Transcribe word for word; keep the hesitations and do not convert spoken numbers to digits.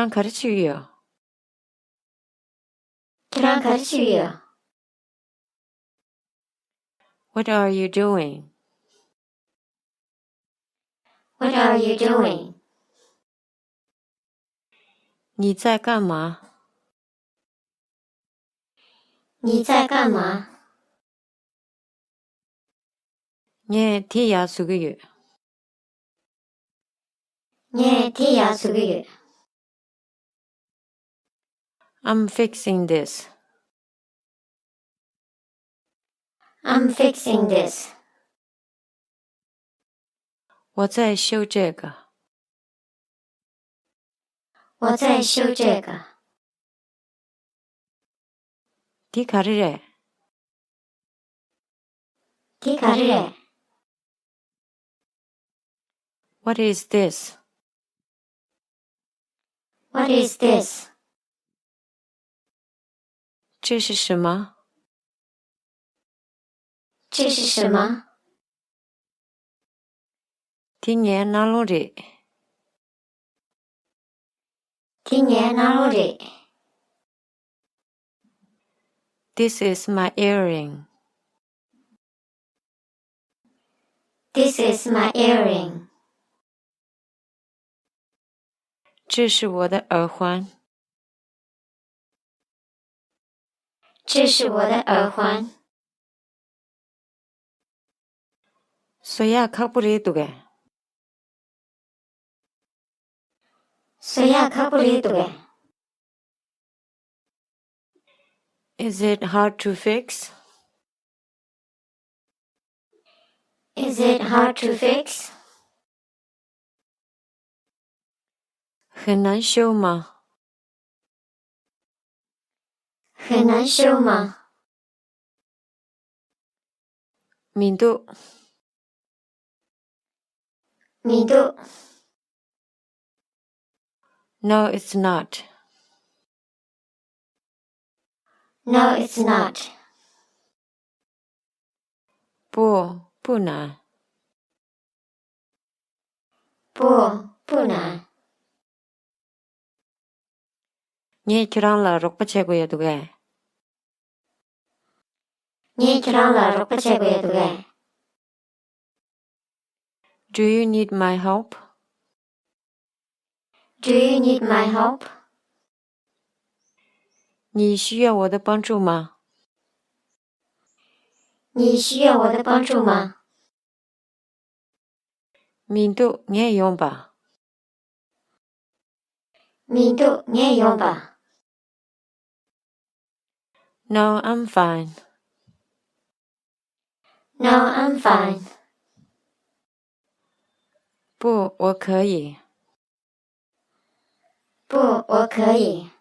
ཁྱེད་རང་ག་རེ་བྱེད་ཀྱི་ཡོད། ཁྱེད་རང་ག་རེ་བྱེད་ཀྱི་ཡོད། What are you doing? What are you doing? ཉིས་རྩ་སྐར་མ། ཉིས་རྩ་སྐར་མ། ངས་དེ་ཡར་བཟོ་གི་ཡོད། ངས་དེ་ཡར་བཟོ་གི་ཡོད། I'm fixing this. I'm fixing this. 我在修这个。我在修这个。 དེ་ག་རེ་རེད། དེ་ག་རེ་རེད། What is this? What is this? 这是什么？这是什么？ དེ་ངའི་རྣ་ལོང་རེད། དེ་ངའི་རྣ་ལོང་རེད། This is my earring. This is my earring. 这是我的耳环。这是我的耳环。 བཟོ་ཡག་ཁག་པོ་རེད་འདུག་གས། བཟོ་ཡག་ཁག་པོ་རེད་འདུག་གས། Is it hard to fix? Is it hard to fix? 很难修吗？很难修吗？ མི་འདུག་མི་འདུག No, it's not. No, it's not. 不，不难。不，不难。 ངས་ཁྱེད་རང་ལ་རོགས་པ་བྱེད་དགོས་ཡོད་འདུག་གས། ངས་ཁྱེད་རང་ལ་རོགས་པ་བྱེད་དགོས་ཡོད་འདུག་གས། Do you need my help? Do you need my help? 你需要我的帮助吗？你需要我的帮助吗？ མི་འདུག་ངས་ཡོང་པ། མི་འདུག་ངས་ཡོང་པ། No, I'm fine. No, I'm fine. 不，我可以。不，我可以。